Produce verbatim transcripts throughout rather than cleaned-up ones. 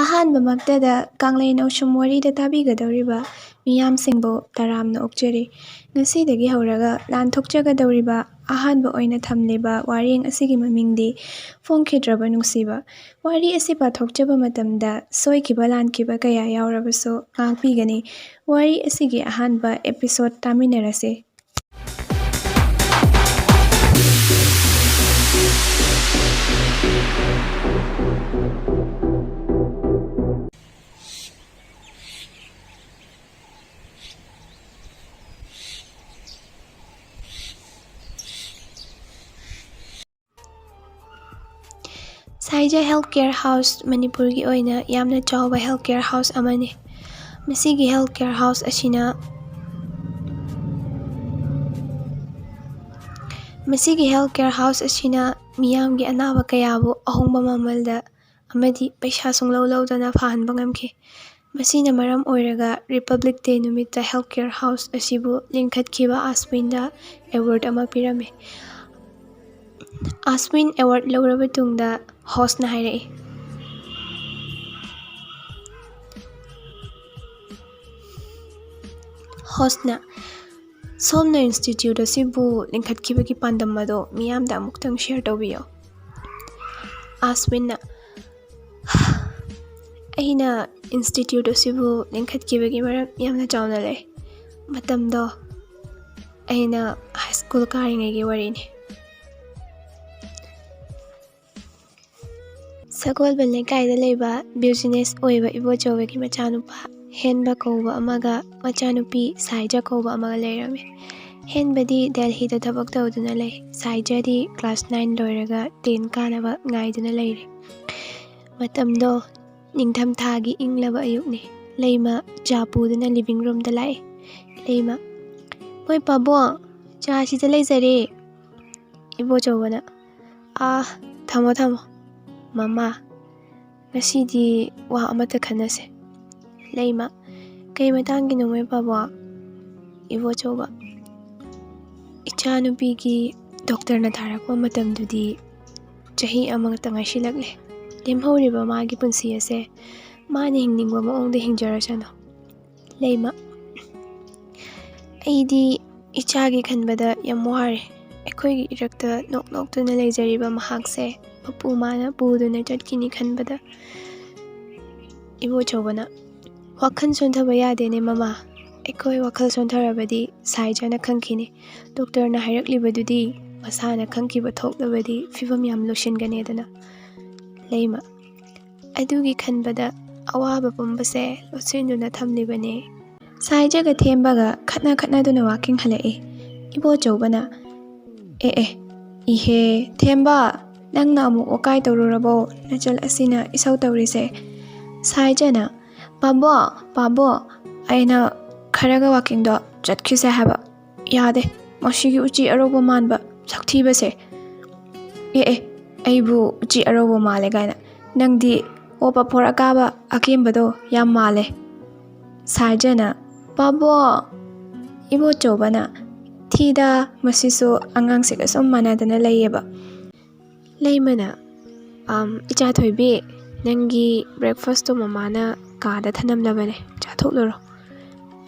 ꯑꯍꯥꯟꯕꯃꯛꯇꯗ ꯀꯪꯂꯩ ꯅꯧꯁꯨꯝ ꯋꯥꯔꯤꯗ ꯇꯥꯕꯤꯒꯗꯧꯔꯤꯕ ꯃꯤꯌꯥꯝꯁꯤꯡꯕꯨ ꯇꯔꯥꯝꯅ ꯑꯣꯛꯆꯔꯤ꯫ ꯉꯁꯤꯗꯒꯤ ꯍꯧꯔꯒ ꯂꯥꯟꯊꯣꯛꯆꯒꯗꯧꯔꯤꯕ ꯑꯍꯥꯟꯕ ꯑꯣꯏꯅ ꯊꯝꯂꯤꯕ ꯋꯥꯔꯦꯡ ꯑꯁꯤꯒꯤ ꯃꯃꯤꯡꯗꯤ ꯐꯣꯡꯈꯤꯗ꯭ꯔꯕ ꯅꯨꯡꯁꯤꯕ꯫ ꯋꯥꯔꯤ ꯑꯁꯤ ꯄꯥꯊꯣꯛꯆꯕ ꯃꯇꯝꯗ ꯁꯣꯏꯈꯤꯕ ꯂꯥꯟꯈꯤꯕ ꯀꯌꯥ ꯌꯥꯎꯔꯕꯁꯨ ꯉꯥꯛꯄꯤꯒꯅꯤ꯫ ꯋꯥꯔꯤ ꯑꯁꯤꯒꯤ ꯑꯍꯥꯟꯕ episode ꯇꯥꯃꯤꯟꯅꯔꯁꯤ꯫ ꯁꯥꯏꯖ Health Care House ꯃꯅꯤꯄꯨꯔꯒꯤ ꯑꯣꯏꯅ ꯌꯥꯝꯅ ꯆꯥꯎꯕ health care house ꯑꯃꯅꯤ꯫ ꯃꯁꯤꯒꯤ health care house ꯑꯁꯤꯅ ꯃꯁꯤꯒꯤ health care house ꯑꯁꯤꯅ ꯃꯤꯌꯥꯝꯒꯤ ꯑꯅꯥꯕ ꯀꯌꯥꯕꯨ ꯑꯍꯣꯡꯕ ꯃꯃꯜꯗ ꯑꯃꯗꯤ ꯄꯩꯁꯥ ꯁꯨꯡꯂꯧ ꯂꯧꯗꯅ ꯐꯍꯟꯕ ꯉꯝꯈꯤ꯫ ꯃꯁꯤꯅ ꯃꯔꯝ ꯑꯣꯏꯔꯒ Republic Day ꯅꯨꯃꯤꯠꯇ health care house ꯑꯁꯤꯕꯨ ꯂꯤꯡꯈꯠꯈꯤꯕ ꯑꯁꯃꯤꯟꯗ award ꯑꯃ ꯄꯤꯔꯝꯃꯤ꯫ ꯑꯁꯃꯤꯟ award ꯂꯧꯔꯕ ꯇꯨꯡꯗ hostꯅ ꯍꯥꯏꯔꯛꯏ꯫ Hostꯅ, "ꯁꯣꯝꯅ institute ꯑꯁꯤꯕꯨ ꯂꯤꯡꯈꯠꯈꯤꯕꯒꯤ ꯄꯥꯟꯗꯝ ꯑꯗꯣ ꯃꯤꯌꯥꯝꯗ ꯑꯃꯨꯛꯇꯪ share ꯇꯧꯕꯤꯌꯣ꯫" ꯑꯁꯃꯤꯟꯅ, "ꯑꯩꯅ institute ꯑꯁꯤꯕꯨ ꯂꯤꯡꯈꯠꯈꯤꯕꯒꯤ ꯃꯔꯝ ꯌꯥꯝꯅ ꯆꯥꯎꯅ ꯂꯩ꯫ ꯃꯇꯝꯗꯣ ꯑꯩꯅ high school ꯀꯥꯔꯤꯉꯩꯒꯤ ꯋꯥꯔꯤꯅꯤ꯫" ꯁꯒꯣꯜꯕꯟ ꯂꯩꯀꯥꯏꯗ ꯂꯩꯕ business ꯑꯣꯏꯕ ꯏꯕꯣꯆꯧꯕꯒꯤ ꯃꯆꯥꯅꯨꯄꯥ ꯍꯦꯟꯕ ꯀꯧꯕ ꯑꯃꯒ ꯃꯆꯥꯅꯨꯄꯤ ꯁꯥꯏꯖ ꯀꯧꯕ ꯑꯃꯒ ꯂꯩꯔꯝꯃꯤ꯫ ꯍꯦꯟꯕꯗꯤ ꯗꯦꯜꯍꯤꯗ ꯊꯕꯛ ꯇꯧꯗꯨꯅ ꯂꯩ꯫ ꯁꯥꯏꯖꯗꯤ class nine ꯂꯣꯏꯔꯒ ten ꯀꯥꯅꯕ ꯉꯥꯏꯗꯨꯅ ꯂꯩꯔꯤ꯫ ꯃꯇꯝꯗꯣ ꯅꯤꯡꯊꯝꯊꯥꯒꯤ ꯏꯪꯂꯕ ꯑꯌꯨꯛꯅꯤ꯫ ꯂꯩꯃ ꯆꯥ ꯄꯨꯗꯨꯅ living roomꯗ ꯂꯥꯛꯏ꯫ ꯂꯩꯃ, "ꯃꯣꯏ ꯄꯥꯕꯨꯡ, ꯆꯥ ꯁꯤꯗ ꯂꯩꯖꯔꯦ꯫" ꯏꯕꯣꯆꯧꯕꯅ, "ꯑꯥ, ꯊꯝꯃꯣ, ꯊꯝꯃꯣ꯫ ꯃꯃꯥ, ꯉꯁꯤꯗꯤ ꯋꯥ ꯑꯃꯇ ꯈꯟꯅꯁꯦ꯫" ꯂꯩꯃ, "ꯀꯩ ꯃꯇꯥꯡꯒꯤꯅꯣ ꯃꯣꯏ ꯄꯥꯕꯨꯡ?" ꯏꯕꯣꯆꯧꯕ, "ꯏꯆꯥꯅꯨꯄꯤꯒꯤ doctorꯅ ꯊꯥꯔꯛꯄ ꯃꯇꯝꯗꯨꯗꯤ ꯆꯍꯤ ꯑꯃꯇ ꯉꯥꯏꯁꯤꯜꯂꯛꯂꯦ꯫ ꯂꯦꯝꯍꯧꯔꯤꯕ ꯃꯥꯒꯤ ꯄꯨꯟꯁꯤ ꯑꯁꯦ ꯃꯥꯅ ꯍꯤꯡꯅꯤꯡꯕ ꯃꯑꯣꯡꯗ ꯍꯤꯡꯖꯔꯁꯅꯨ꯫ ꯂꯩꯃ, ꯑꯩꯗꯤ ꯏꯆꯥꯒꯤ ꯈꯟꯕꯗ ꯌꯥꯝ ꯋꯥꯔꯦ꯫ ꯑꯩꯈꯣꯏꯒꯤ ꯏꯔꯛꯇ ꯅꯣꯛ ꯅꯣꯛꯇꯨꯅ ꯂꯩꯖꯔꯤꯕ ꯃꯍꯥꯛꯁꯦ ꯃꯄꯨ ꯃꯥꯅ ꯄꯨꯗꯨꯅ ꯆꯠꯈꯤꯅꯤ ꯈꯟꯕꯗ꯫ ꯏꯕꯣꯆꯧꯕꯅ, "ꯋꯥꯈꯜ ꯁꯣꯟꯊꯕ ꯌꯥꯗꯦꯅꯦ ꯃꯃꯥ꯫ ꯑꯩꯈꯣꯏ ꯋꯥꯈꯜ ꯁꯣꯟꯊꯔꯕꯗꯤ ꯁꯥꯏꯖꯅ ꯈꯪꯈꯤꯅꯤ꯫ ꯗꯣꯛꯇꯔꯅ ꯍꯥꯏꯔꯛꯂꯤꯕꯗꯨꯗꯤ ꯃꯁꯥꯅ ꯈꯪꯈꯤꯕ ꯊꯣꯛꯂꯕꯗꯤ ꯐꯤꯕꯝ ꯌꯥꯝ ꯂꯨꯁꯤꯟꯒꯅꯦꯗꯅ꯫" ꯂꯩꯃ, ꯑꯗꯨꯒꯤ ꯈꯟꯕꯗ ꯑꯋꯥꯕ ꯄꯨꯝꯕꯁꯦ ꯂꯣꯠꯁꯤꯟꯗꯨꯅ ꯊꯝꯂꯤꯕꯅꯦ꯫ ꯁꯥꯏꯖꯒ ꯊꯦꯝꯕꯒ ꯈꯠꯅ ꯈꯠꯅꯗꯨꯅ ꯋꯥꯀꯤꯡ ꯍꯜꯂꯛꯏ꯫ ꯏꯕꯣꯆꯧꯕꯅ, "ꯑꯦ ꯑꯦ, ꯏꯍꯦ, ꯊꯦꯝꯕ, ꯅꯪꯅ ꯑꯃꯨꯛ ꯋꯥꯀꯥꯏ ꯇꯧꯔꯨꯔꯕꯣ? ꯅꯆꯜ ꯑꯁꯤꯅ ꯏꯁꯧ ꯇꯧꯔꯤꯁꯦ꯫" ꯁꯥꯏꯖꯅ, "ꯄꯥꯕꯣ, ꯄꯥꯕꯣ, ꯑꯩꯅ ꯈꯔꯒ ꯋꯥꯀꯤꯡꯗꯣ ꯆꯠꯈꯤꯁꯦ ꯍꯥꯏꯕ꯫ ꯌꯥꯗꯦ, ꯃꯁꯤꯒꯤ ꯎꯆꯤ ꯑꯔꯧꯕ ꯃꯥꯟꯕ ꯁꯛꯊꯤꯕꯁꯦ꯫ ꯑꯦ ꯑꯦ, ꯑꯩꯕꯨ ꯎꯆꯤ ꯑꯔꯧꯕ ꯃꯥꯜꯂꯦ ꯀꯥꯏꯅ꯫ ꯅꯪꯗꯤ ꯑꯣ ꯄꯥꯐꯣꯔ ꯑꯀꯥꯕ ꯑꯀꯦꯝꯕꯗꯣ ꯌꯥꯝ ꯃꯥꯜꯂꯦ꯫" ꯁꯥꯏꯖꯅ, "ꯄꯥꯕꯣ!" ꯏꯕꯣꯆꯧꯕꯅ, "ꯊꯤꯗ, ꯃꯁꯤꯁꯨ ꯑꯉꯥꯡꯁꯤꯒ ꯁꯨꯝ ꯃꯥꯟꯅꯗꯅ ꯂꯩꯌꯦꯕ꯫" ꯂꯩꯃꯅ, "ꯑꯝ, ꯏꯆꯥ ꯊꯣꯏꯕꯤ, ꯅꯪꯒꯤ ꯕ꯭ꯔꯦꯛꯐꯥꯁꯇꯣ ꯃꯃꯥꯅ ꯀꯥꯗ ꯊꯅꯝꯂꯕꯅꯦ, ꯆꯥꯊꯣꯛꯂꯨꯔꯣ꯫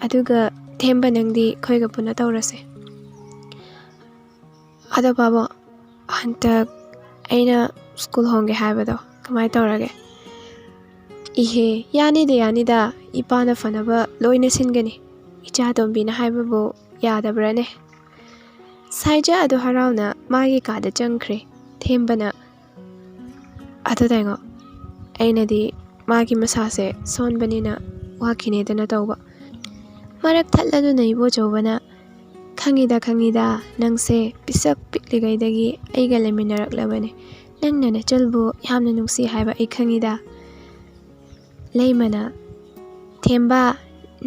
ꯑꯗꯨꯒ ꯊꯦꯝꯕ ꯅꯪꯗꯤ ꯑꯩꯈꯣꯏꯒ ꯄꯨꯟꯅ ꯇꯧꯔꯁꯦ꯫ ꯑꯗꯣ ꯄꯥꯕꯣ, ꯍꯟꯗꯛ ꯑꯩꯅ ꯁ꯭ꯀꯨꯜ ꯍꯣꯡꯒꯦ ꯍꯥꯏꯕꯗꯣ ꯀꯃꯥꯏ ꯇꯧꯔꯒꯦ?" "ꯏꯍꯦ, ꯌꯥꯅꯤꯗ, ꯌꯥꯅꯤꯗ, ꯏꯄꯥꯅ ꯐꯅꯕ ꯂꯣꯏꯅ ꯁꯤꯟꯒꯅꯤ꯫ ꯏꯆꯥ ꯇꯣꯝꯕꯤꯅ ꯍꯥꯏꯕꯕꯨ ꯌꯥꯗꯕ꯭ꯔꯥꯅꯦ?" ꯁꯥꯏꯖ ꯑꯗꯨ ꯍꯔꯥꯎꯅ ꯃꯥꯒꯤ ꯀꯥꯗ ꯆꯪꯈ꯭ꯔꯦ꯫ ꯊꯦꯝꯕꯅ, "ꯑꯗꯨ ꯇꯥꯏꯉꯣ, ꯑꯩꯅꯗꯤ ꯃꯥꯒꯤ ꯃꯁꯥꯁꯦ ꯁꯣꯟꯕꯅꯤꯅ ꯋꯥꯈꯤꯅꯦꯗꯅ ꯇꯧꯕ꯫" ꯃꯔꯛ ꯊꯠꯂꯗꯨꯅ ꯏꯕꯣꯆꯧꯕꯅ, "ꯈꯪꯉꯤꯗ, ꯈꯪꯉꯤꯗ, ꯅꯪꯁꯦ ꯄꯤꯁꯛ ꯄꯤꯛꯂꯤꯉꯩꯗꯒꯤ ꯑꯩꯒ ꯂꯩꯃꯤꯟꯅꯔꯛꯂꯕꯅꯦ꯫ ꯅꯪꯅ ꯅꯆꯜꯕꯨ ꯌꯥꯝꯅ ꯅꯨꯡꯁꯤ ꯍꯥꯏꯕ ꯑꯩ ꯈꯪꯉꯤꯗ꯫" ꯂꯩꯃꯅ, "ꯊꯦꯝꯕ,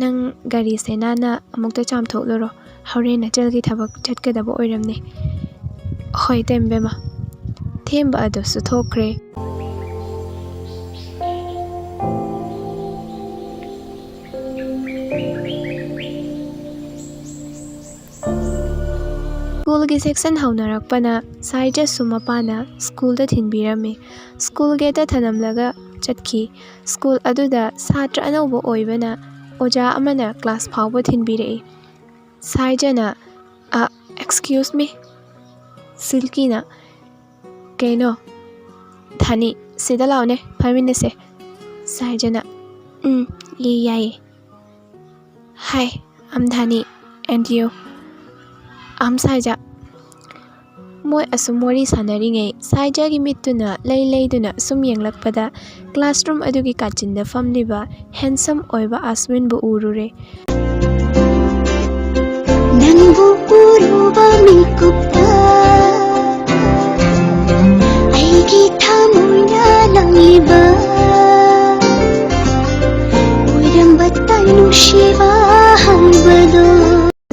ꯅꯪ ꯒꯥꯔꯤꯁꯦ ꯅꯥꯟꯅ ꯑꯃꯨꯛꯇ ꯆꯥꯝꯊꯣꯛꯂꯨꯔꯣ, ꯍꯣꯔꯦꯟ ꯅꯆꯜꯒꯤ ꯊꯕꯛ ꯆꯠꯀꯗꯕ ꯑꯣꯏꯔꯝꯅꯦ꯫" "ꯍꯣꯏ ꯇꯦꯝꯕꯦꯝꯃ꯫" ꯊꯦꯝꯕ ꯑꯗꯨꯁꯨ ꯊꯣꯛꯈ꯭ꯔꯦ꯫ ꯁ꯭ꯀꯨꯜ ꯁ꯭ꯀꯨꯜꯒꯤ ꯁꯦꯛꯁꯟ ꯍꯧꯅꯔꯛꯄꯅ ꯁꯥꯏꯖꯁꯨ ꯃꯄꯥꯅ ꯁ꯭ꯀꯨꯜꯗ ꯊꯤꯟꯕꯤꯔꯝꯃꯤ꯫ ꯁ꯭ꯀꯨꯜ ꯒꯦꯠꯇ ꯊꯅꯝꯂꯒ ꯆꯠꯈꯤ꯫ ꯁ꯭ꯀꯨꯜ ꯑꯗꯨꯗ ꯁꯥꯇ꯭ꯔ ꯑꯅꯧꯕ ꯑꯣꯏꯕꯅ ꯑꯣꯖꯥ ꯑꯃꯅ ꯀ꯭ꯂꯥꯁ ꯐꯥꯎꯕ ꯊꯤꯟꯕꯤꯔꯛꯏ꯫ ꯁꯥꯏꯖꯅ, "ꯑ, excuse me?" ꯁꯤꯜꯀꯤꯅ, "ꯀꯩꯅꯣ? ꯙꯥꯅꯤ, ꯁꯤꯗ ꯂꯥꯛꯑꯣꯅꯦ, ꯐꯝꯃꯤꯟꯅꯁꯦ꯫" ꯁꯥꯏꯖꯅ, "ꯎꯝ, ꯌꯥꯏꯌꯦ, ꯌꯥꯏꯌꯦ꯫" "Hi, I'm Dhani, and you?" "I'm size." ꯃꯣꯏ ꯑꯁꯨꯝ ꯋꯥꯔꯤ ꯁꯥꯟꯅꯔꯤꯉꯩ, ꯁꯥꯏꯖꯒꯤ ꯃꯤꯠꯇꯨꯅ ꯂꯩ ꯂꯩꯗꯨꯅ ꯁꯨꯝ ꯌꯦꯡꯂꯛꯄꯗ, ꯀ꯭ꯂꯥꯁꯔꯨꯝ ꯑꯗꯨꯒꯤ ꯀꯥꯆꯤꯟꯗ ꯐꯝꯂꯤꯕ ꯍꯦꯟꯁꯝ ꯑꯣꯏꯕ ꯑꯁꯋꯤꯟꯕꯨ ꯎꯔꯨꯔꯦ꯫ ꯅꯪꯕꯨ ꯎꯔꯨꯕ ꯃꯤꯀꯨꯞꯇ ꯑꯩꯒꯤ ꯊꯃꯣꯏꯅ ꯂꯪꯂꯤꯕ ꯑꯣꯏꯔꯝꯕ ꯇꯥꯏ ꯅꯨꯡꯁꯤꯕ ꯍꯥꯏꯕꯗꯣ꯫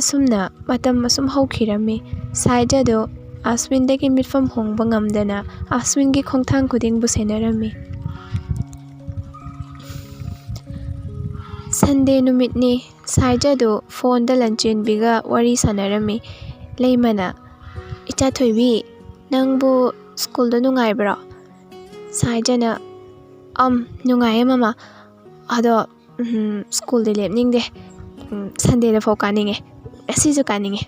ꯑꯁꯨꯝꯅ ꯃꯇꯝ ꯑꯁꯨꯝ ꯍꯧꯈꯤꯔꯝꯃꯤ꯫ ꯁꯥꯏꯖꯗꯣ ꯑꯁꯋꯤꯟꯗꯒꯤ ꯃꯤꯠꯐꯝ ꯍꯣꯡꯕ ꯉꯝꯗꯅ ꯑꯁꯋꯤꯟꯒꯤ ꯈꯣꯡꯊꯥꯡ ꯈꯨꯗꯤꯡꯕꯨ ꯁꯦꯟꯅꯔꯝꯃꯤ꯫ ꯁꯟꯗꯦ ꯅꯨꯃꯤꯠꯅꯤ꯫ ꯁꯥꯏꯖꯗꯨ ꯐꯣꯟꯗ ꯂꯟꯆꯦꯟꯕꯤꯒ ꯋꯥꯔꯤ ꯁꯥꯟꯅꯔꯝꯃꯤ꯫ ꯂꯩꯃꯅ, "ꯏꯆꯥ ꯊꯣꯏꯕꯤ, ꯅꯪꯕꯨ ꯁ꯭ꯀꯨꯜꯗ ꯅꯨꯡꯉꯥꯏꯕ꯭ꯔꯣ?" ꯁꯥꯏꯖꯅ, "ꯑꯝ, ꯅꯨꯡꯉꯥꯏꯌꯦ ꯃꯃꯥ꯫ ꯑꯗꯣ, ꯎꯝ, ꯁ꯭ꯀꯨꯜꯗꯤ ꯂꯦꯞꯅꯤꯡꯗꯦ꯫ ꯎꯝ, ꯁꯟꯗꯦꯗ ꯐꯥꯎ ꯀꯥꯅꯤꯡꯉꯦ꯫ ꯉꯁꯤꯁꯨ ꯀꯥꯅꯤꯡꯉꯦ꯫"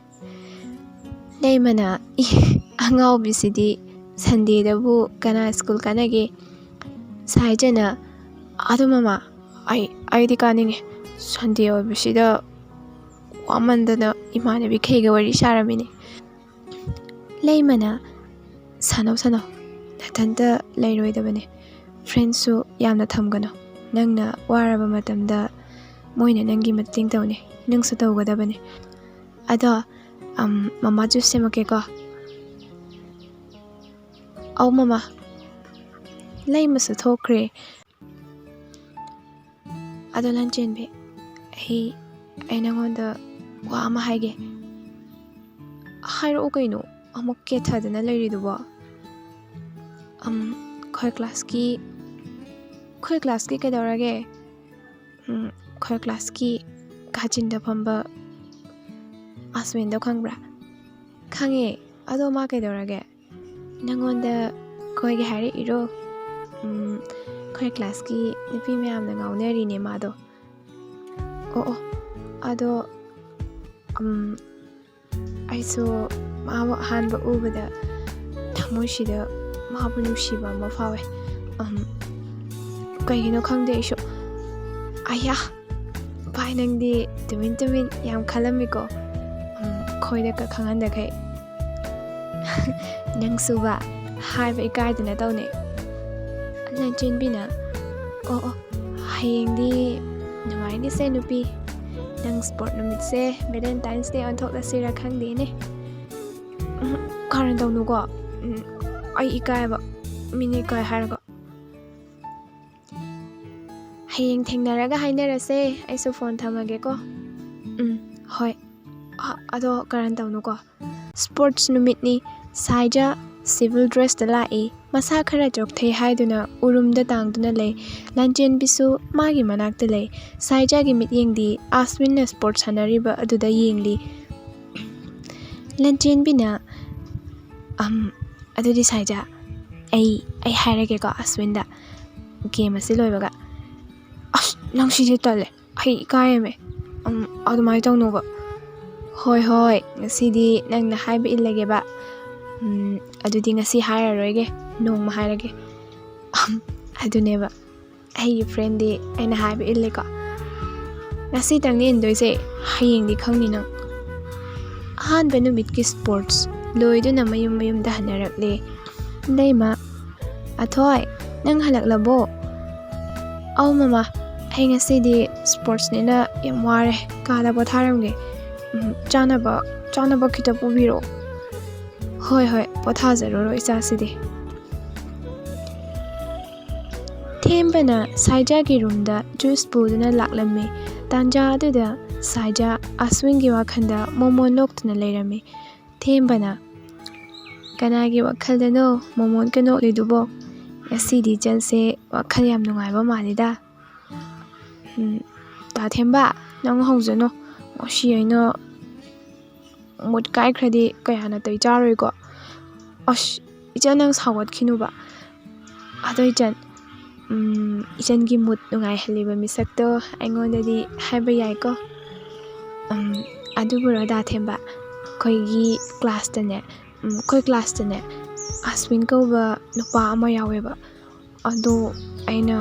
ꯂꯩꯃꯅ, "ꯏ, ꯑꯉꯥꯎꯕꯤꯁꯤꯗꯤ, ꯁꯟꯗꯦꯗꯕꯨ ꯀꯅꯥ ꯁ꯭ꯀꯨꯜ ꯀꯥꯅꯒꯦ?" ꯁꯥꯏꯖꯅ, "ꯑꯗꯨ ꯃꯃꯥ, ꯑꯩ, ꯑꯩꯗꯤ ꯀꯥꯅꯤꯡꯉꯦ꯫ ꯁꯟꯗꯦ ꯑꯣꯏꯕꯁꯤꯗ ꯋꯥꯃꯟꯗꯅ ꯏꯃꯥꯟꯅꯕꯤꯈꯩꯒ ꯋꯥꯔꯤ ꯁꯥꯔꯝꯃꯤꯅꯦ꯫" ꯂꯩꯃꯅ, "ꯁꯥꯟꯅꯧ, ꯁꯥꯟꯅꯧ, ꯅꯊꯟꯇ ꯂꯩꯔꯣꯏꯗꯕꯅꯦ꯫ ꯐ꯭ꯔꯦꯟꯁꯨ ꯌꯥꯝꯅ ꯊꯝꯒꯅꯨ꯫ ꯅꯪꯅ ꯋꯥꯔꯕ ꯃꯇꯝꯗ ꯃꯣꯏꯅ ꯅꯪꯒꯤ ꯃꯇꯦꯡ ꯇꯧꯅꯤ, ꯅꯪꯁꯨ ꯇꯧꯒꯗꯕꯅꯦ꯫ ꯑꯗꯣ, ꯑꯝ, ꯃꯃꯥ ꯖꯨꯁ ꯁꯦꯝꯃꯛꯀꯦꯀꯣ꯫" "ꯑꯧ ꯃꯃꯥ꯫" ꯂꯩꯃꯁꯨ ꯊꯣꯛꯈ꯭ꯔꯦ꯫ "ꯑꯗꯣ ꯂꯟꯆꯦꯟꯕꯤ, ꯑꯩ, ꯑꯩ ꯅꯉꯣꯟꯗ ꯋꯥ ꯑꯃ ꯍꯥꯏꯒꯦ꯫" "ꯍꯥꯏꯔꯛꯑꯣ ꯀꯩꯅꯣ, ꯑꯃꯨꯛ ꯀꯦꯊꯗꯅ ꯂꯩꯔꯤꯗꯨꯕꯣ?" "ꯑꯝ, ꯑꯩꯈꯣꯏ ꯀ꯭ꯂꯥꯁꯀꯤ, ꯑꯩꯈꯣꯏ ꯀ꯭ꯂꯥꯁꯀꯤ ꯀꯩꯗꯧꯔꯒꯦ?" "ꯎꯝ, ꯑꯩꯈꯣꯏ ꯀ꯭ꯂꯥꯁꯀꯤ ꯀꯥꯆꯤꯟꯗ ꯐꯝꯕ ꯑꯁꯋꯤꯟꯗꯣ ꯈꯪꯕ꯭ꯔꯥ?" ꯈꯪꯉꯦ꯫ ꯑꯗꯣ ꯃꯥ ꯀꯩꯗꯧꯔꯒꯦ? ꯅꯪꯉꯣꯟꯗ ꯀꯣꯏꯒꯦ ꯍꯥꯏꯔꯛꯏꯔꯣ? ꯎꯝ, ꯑꯩꯈꯣꯏ ꯀ꯭ꯂꯥꯁꯀꯤ ꯅꯨꯄꯤ ꯃꯌꯥꯝꯅ ꯉꯥꯎꯅꯔꯤꯅꯦ ꯃꯥꯗꯣ꯫ ꯑꯣ, ꯑꯣ, ꯑꯗꯣ, ꯎꯝ, ꯑꯩꯁꯨ ꯃꯥꯕꯨ ꯑꯍꯥꯟꯕ ꯎꯕꯗ ꯊꯃꯣꯏꯁꯤꯗ ꯃꯥꯕꯨ ꯅꯨꯡꯁꯤꯕ ꯑꯃ ꯐꯥꯎꯋꯦ꯫ ꯎꯝ, ꯀꯩꯒꯤꯅꯣ ꯈꯪꯗꯦ ꯑꯩꯁꯨ꯫ ꯑꯌꯥ, ꯚꯥꯏ, ꯅꯪꯗꯤ ꯇꯨꯃꯤꯟ ꯇꯨꯃꯤꯟ ꯌꯥꯝ ꯈꯜꯂꯝꯃꯤꯀꯣ꯫ ꯎꯝ, ꯑꯩꯈꯣꯏꯗ ꯀ-, ꯈꯪꯍꯟꯗꯈꯩ꯫ ꯅꯪꯁꯨꯕ ꯍꯥꯏꯕ ꯏꯀꯥꯏꯗꯅ ꯇꯧꯅꯦ꯫ ꯂꯟꯆꯦꯟꯕꯤꯅ, "ꯑꯣ, ꯑꯣ, ꯍꯌꯦꯡꯗꯤ ꯅꯨꯡꯉꯥꯏꯅꯤꯁꯦ ꯅꯨꯄꯤ꯫ ꯅꯪ ꯁ꯭ꯄꯣꯔꯠ ꯅꯨꯃꯤꯠꯁꯦ Valentine's Day ꯑꯣꯟꯊꯣꯛꯂꯁꯤꯔ ꯈꯪꯗꯦꯅꯦ꯫ ꯎꯝ, ꯀꯔꯟ ꯇꯧꯅꯨꯀꯣ꯫ ꯎꯝ, ꯑꯩ ꯏꯀꯥꯏꯕ꯫ ꯃꯤꯅ ꯏꯀꯥꯏ ꯍꯥꯏꯔꯒ꯫ ꯍꯌꯦꯡ ꯊꯦꯡꯅꯔꯒ ꯍꯥꯏꯅꯔꯁꯦ꯫ ꯑꯩꯁꯨ ꯐꯣꯟ ꯊꯝꯃꯒꯦꯀꯣ꯫" "ꯎꯝ, ꯍꯣꯏ꯫ ꯑ-, ꯑꯗꯣ ꯀꯔꯟ ꯇꯧꯅꯨꯀꯣ꯫" ꯁ꯭ꯄꯣꯔꯠꯁ ꯅꯨꯃꯤꯠꯅꯤ꯫ ꯁꯥꯏꯖꯥ ꯁꯤꯚꯤꯜ ꯗ꯭ꯔꯦꯁꯇ ꯂꯥꯛꯏ꯫ ꯃꯁꯥ ꯈꯔ ꯆꯣꯛꯊꯩ ꯍꯥꯏꯗꯨꯅ ꯎꯔꯨꯝꯗ ꯇꯥꯡꯗꯨꯅ ꯂꯩ꯫ ꯂꯟꯆꯦꯟꯕꯤꯁꯨ ꯃꯥꯒꯤ ꯃꯅꯥꯛꯇ ꯂꯩ꯫ ꯁꯥꯏꯖꯥꯒꯤ ꯃꯤꯠꯌꯦꯡꯗꯤ ꯑꯥꯁꯋꯤꯟꯅ ꯁ꯭ꯄꯣꯔꯠꯁ ꯁꯥꯟꯅꯔꯤꯕ ꯑꯗꯨꯗ ꯌꯦꯡꯂꯤ꯫ ꯂꯟꯆꯦꯟꯕꯤꯅ, "ꯑꯝ, ꯑꯗꯨꯗꯤ ꯁꯥꯏꯖꯥ, ꯑꯩ, ꯑꯩ ꯍꯥꯏꯔꯒꯦꯀꯣ ꯑꯥꯁꯋꯤꯟꯗ, ꯒꯦꯝ ꯑꯁꯤ ꯂꯣꯏꯕꯒ꯫" "ꯑꯁ, ꯅꯪ ꯁꯤꯗꯤ ꯇꯜꯂꯦ꯫ ꯑꯩ ꯏꯀꯥꯏꯔꯝꯃꯦ꯫" "ꯎꯝ, ꯑꯗꯨꯃꯥꯏꯅ ꯇꯧꯅꯣꯕ꯫" "ꯍꯣꯏ, ꯍꯣꯏ, ꯉꯁꯤꯗꯤ ꯅꯪꯅ ꯍꯥꯏꯕ ꯏꯜꯂꯒꯦꯕ꯫ ꯎꯝ, ꯑꯗꯨꯗꯤ ꯉꯁꯤ ꯍꯥꯏꯔꯔꯣꯏꯒꯦ, ꯅꯣꯡꯃ ꯍꯥꯏꯔꯒꯦ꯫" "ꯑꯍꯝ, ꯑꯗꯨꯅꯦꯕ, ꯑꯩꯒꯤ ꯐ꯭ꯔꯦꯟꯗꯤ ꯑꯩꯅ ꯍꯥꯏꯕ ꯏꯜꯂꯦꯀꯣ꯫" "ꯉꯁꯤꯇꯪꯅꯤ ꯏꯟꯗꯣꯏꯁꯦ, ꯍꯌꯦꯡꯗꯤ ꯈꯪꯅꯤ ꯅꯪ꯫" ꯑꯍꯥꯟꯕ ꯅꯨꯃꯤꯠꯀꯤ ꯁ꯭ꯄꯣꯔꯠꯁ ꯂꯣꯏꯗꯨꯅ ꯃꯌꯨꯝ ꯃꯌꯨꯝꯗ ꯍꯟꯅꯔꯛꯂꯦ꯫ ꯂꯩꯃ, "ꯑꯊꯣꯏ, ꯅꯪ ꯍꯜꯂꯛꯂꯕꯣ?" "ꯑꯧ ꯃꯃꯥ, ꯑꯩ ꯉꯁꯤꯗꯤ ꯁ꯭ꯄꯣꯔꯠꯁꯅꯤꯅ ꯌꯥꯝ ꯋꯥꯔꯦ, ꯀꯥꯗ ꯄꯣꯊꯥꯔꯝꯒꯦ꯫ ꯎꯝ, ꯆꯥꯅꯕ, ꯆꯥꯅꯕ ꯈꯤꯇ ꯄꯨꯕꯤꯔꯛꯑꯣ꯫" "ꯍꯣꯏ, ꯍꯣꯏ, ꯄꯣꯊꯥꯖꯔꯨꯔꯣ ꯏꯆꯥꯁꯤꯗꯤ꯫" ꯊꯦꯝꯕꯅ ꯁꯥꯏꯖꯥꯒꯤ ꯔꯨꯝꯗ ꯖꯨꯁ ꯄꯨꯗꯨꯅ ꯂꯥꯛꯂꯝꯃꯤ꯫ ꯇꯥꯟꯖꯥ ꯑꯗꯨꯗ ꯁꯥꯏꯖꯥ ꯑꯁꯋꯤꯟꯒꯤ ꯋꯥꯈꯜꯗ ꯃꯣꯃꯣꯟ ꯅꯣꯛꯇꯨꯅ ꯂꯩꯔꯝꯃꯤ꯫ ꯊꯦꯝꯕꯅ, "ꯀꯅꯥꯒꯤ ꯋꯥꯈꯜꯗꯅꯣ ꯃꯣꯃꯣꯟꯒ ꯅꯣꯛꯂꯤꯗꯨꯕꯣ? ꯉꯁꯤꯗꯤ ꯏꯆꯜꯁꯦ ꯋꯥꯈꯜ ꯌꯥꯝ ꯅꯨꯡꯉꯥꯏꯕ ꯃꯥꯜꯂꯤꯗ꯫" "ꯎꯝ, ꯇꯥ ꯊꯦꯝꯕ, ꯅꯪ ꯍꯧꯖꯅꯨ꯫ ꯉꯁꯤ ꯑꯩꯅ ꯃꯨꯠ ꯀꯥꯏꯈ꯭ꯔꯗꯤ ꯀꯌꯥ ꯅꯥꯇꯩ ꯆꯥꯔꯣꯏꯀꯣ꯫ ꯑꯁ, ꯏꯆꯟ, ꯅꯪ ꯁꯥꯎꯒꯠꯈꯤꯅꯨꯕ꯫ ꯑꯗꯣ ꯏꯆꯟ, ꯎꯝ, ꯏꯆꯟꯒꯤ ꯃꯨꯠ ꯅꯨꯡꯉꯥꯏꯍꯜꯂꯤꯕ ꯃꯤꯁꯛꯇꯣ ꯑꯩꯉꯣꯟꯗꯗꯤ ꯍꯥꯏꯕ ꯌꯥꯏꯀꯣ꯫ ꯎꯝ, ꯑꯗꯨꯕꯨꯔꯣ ꯗꯥ ꯊꯦꯝꯕ, ꯑꯩꯈꯣꯏꯒꯤ ꯀ꯭ꯂꯥꯁꯇꯅꯦ, ꯎꯝ, ꯑꯩꯈꯣꯏ ꯀ꯭ꯂꯥꯁꯇꯅꯦ ꯑꯁ꯭ꯋꯤꯟ ꯀꯧꯕ ꯅꯨꯄꯥ ꯑꯃ ꯌꯥꯎꯋꯦꯕ꯫ ꯑꯗꯣ ꯑꯩꯅ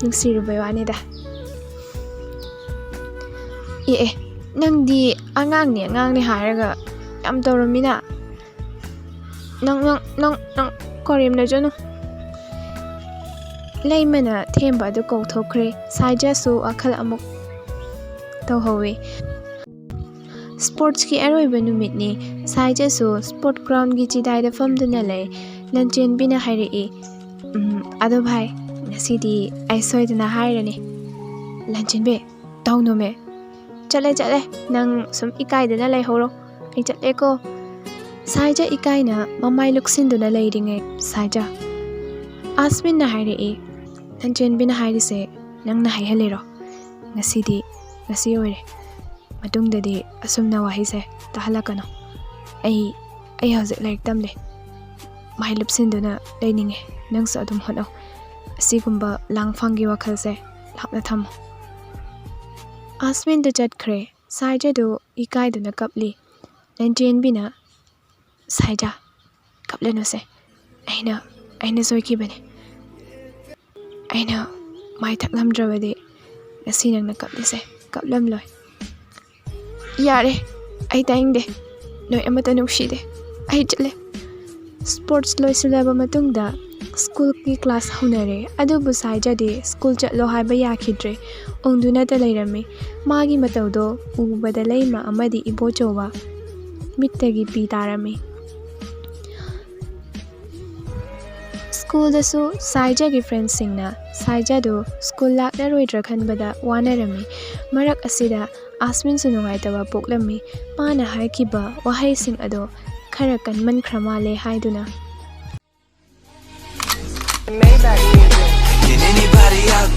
ꯅꯨꯡꯁꯤꯔꯨꯕꯩ ꯋꯥꯅꯤꯗ꯫ ꯑꯦ ꯑꯦ, ꯅꯪꯗꯤ ꯑꯉꯥꯡꯅꯦ ꯑꯉꯥꯡꯅꯦ ꯍꯥꯏꯔꯒ ꯌꯥꯝ ꯇꯧꯔꯝꯃꯤꯅ꯫ ꯅꯪ, ꯅꯪ, ꯅꯪ, ꯅꯪ ꯀꯔꯦꯝꯅꯖꯅꯨ꯫ ꯂꯩꯃꯅ ꯊꯦꯝꯕ ꯑꯗꯨ ꯀꯧꯊꯣꯛꯈ꯭ꯔꯦ꯫ ꯁꯥꯏꯖꯁꯨ ꯋꯥꯈꯜ ꯑꯃꯨꯛ ꯇꯧꯍꯧꯋꯤ꯫ ꯁ꯭ꯄꯣꯔꯠꯁꯀꯤ ꯑꯔꯣꯏꯕ ꯅꯨꯃꯤꯠꯅꯤ꯫ ꯁꯥꯏꯖꯁꯨ ꯁ꯭ꯄꯣꯔꯠ ꯒ꯭ꯔꯥꯎꯟꯒꯤ ꯆꯤꯗꯥꯏꯗ ꯐꯝꯗꯨꯅ ꯂꯩ꯫ ꯂꯟꯆꯦꯟꯕꯤꯅ ꯍꯥꯏꯔꯛꯏ, "ꯎꯝ, ꯑꯗꯣ ꯚꯥꯏ, ꯉꯁꯤꯗꯤ ꯑꯩ ꯁꯣꯏꯗꯅ ꯍꯥꯏꯔꯅꯤ꯫" ꯂꯟꯆꯦꯟꯕꯤ, "ꯇꯧꯅꯨꯃꯦ꯫ ꯆꯠꯂꯦ, ꯆꯠꯂꯦ꯫ ꯅꯪ ꯁꯨꯝ ꯏꯀꯥꯏꯗꯅ ꯂꯩꯍꯧꯔꯣ꯫ ꯑꯩ ꯆꯠꯂꯦꯀꯣ꯫" ꯁꯥꯏꯖ ꯏꯀꯥꯏꯅ ꯃꯃꯥꯏ ꯂꯨꯛꯁꯤꯟꯗꯨꯅ ꯂꯩꯔꯤꯉꯩ, ꯁꯥꯏꯖ, ꯑꯥꯁꯃꯤꯟꯅ ꯍꯥꯏꯔꯛꯏ, "ꯂꯟꯆꯦꯟꯕꯤꯅ ꯍꯥꯏꯔꯤꯁꯦ ꯅꯪꯅ ꯍꯥꯏꯍꯜꯂꯤꯔꯣ? ꯉꯁꯤꯗꯤ, ꯉꯁꯤ ꯑꯣꯏꯔꯦ꯫ ꯃꯇꯨꯡꯗꯗꯤ ꯑꯁꯨꯝꯅ ꯋꯥꯍꯩꯁꯦ ꯇꯥꯍꯜꯂꯛꯀꯅꯨ꯫ ꯑꯩ, ꯑꯩ ꯍꯧꯖꯤꯛ ꯂꯥꯏꯔꯤꯛ ꯇꯝꯂꯤ꯫ ꯃꯥꯏ ꯂꯨꯞꯁꯤꯟꯗꯨꯅ ꯂꯩꯅꯤꯡꯉꯦ꯫ ꯅꯪꯁꯨ ꯑꯗꯨꯝ ꯍꯣꯠꯅꯧ꯫ ꯑꯁꯤꯒꯨꯝꯕ ꯂꯥꯡꯐꯥꯡꯒꯤ ꯋꯥꯈꯜꯁꯦ ꯂꯥꯞꯅ ꯊꯝꯃꯨ꯫" ꯑꯥꯁꯃꯤꯟꯗꯨ ꯆꯠꯈ꯭ꯔꯦ꯫ ꯁꯥꯏꯖꯗꯨ ꯏꯀꯥꯏꯗꯨꯅ ꯀꯞꯂꯤ꯫ ꯂꯟꯆꯦꯟꯕꯤꯅ, "ꯁꯥꯏꯖ, ꯀꯞꯂꯅꯨꯁꯦ꯫ ꯑꯩꯅ, ꯑꯩꯅ ꯁꯣꯏꯈꯤꯕꯅꯤ꯫ ꯑꯩꯅ ꯃꯥꯏ ꯊꯛꯂꯝꯗ꯭ꯔꯕꯗꯤ ꯉꯁꯤ ꯅꯪꯅ ꯀꯞꯂꯤꯁꯦ ꯀꯞꯂꯝꯂꯣꯏ꯫" "ꯌꯥꯔꯦ, ꯑꯩ ꯇꯥꯅꯤꯡꯗꯦ꯫ ꯅꯣꯏ ꯑꯃꯠꯇ ꯅꯨꯡꯁꯤꯗꯦ꯫ ꯑꯩ ꯆꯠꯂꯦ꯫" ꯁ꯭ꯄꯣꯔꯠꯁ ꯂꯣꯏꯁꯤꯜꯂꯕ ꯃꯇꯨꯡꯗ ꯁ꯭ꯀꯨꯜꯒꯤ ꯀ꯭ꯂꯥꯁ ꯍꯧꯅꯔꯦ, ꯑꯗꯨꯕꯨ ꯁꯥꯏꯖꯗꯤ ꯁ꯭ꯀꯨꯜ ꯆꯠꯂꯣ ꯍꯥꯏꯕ ꯌꯥꯈꯤꯗ꯭ꯔꯦ꯫ ꯎꯪꯗꯨꯅꯇ ꯂꯩꯔꯝꯃꯤ꯫ ꯃꯥꯒꯤ ꯃꯇꯧꯗꯣ ꯎꯕꯗ ꯂꯩꯃ ꯑꯃꯗꯤ ꯏꯕꯣꯆꯧꯕ ꯃꯤꯠꯇꯒꯤ ꯄꯤ ꯇꯥꯔꯝꯃꯤ꯫ ꯁ꯭ꯀꯨꯜꯗꯁꯨ ꯁꯥꯏꯖꯒꯤ ꯐ꯭ꯔꯦꯟꯁꯤꯡꯅ ꯁꯥꯏꯖꯗꯨ ꯁ꯭ꯀꯨꯜ ꯂꯥꯛꯂꯔꯣꯏꯗ꯭ꯔꯥ ꯈꯟꯕꯗ ꯋꯥꯅꯔꯝꯃꯤ꯫ ꯃꯔꯛ ꯑꯁꯤꯗ ꯑꯥꯁꯃꯤꯟꯁꯨ ꯅꯨꯡꯉꯥꯏꯇꯕ ꯄꯣꯛꯂꯝꯃꯤ꯫ ꯃꯥꯅ ꯍꯥꯏꯈꯤꯕ ꯋꯥꯍꯩꯁꯤꯡ ꯑꯗꯣ ꯈꯔ ꯀꯟꯃꯟꯈ꯭ꯔ ꯃꯥꯜꯂꯦ ꯍꯥꯏꯗꯨꯅ꯫ Maybach music. Can anybody out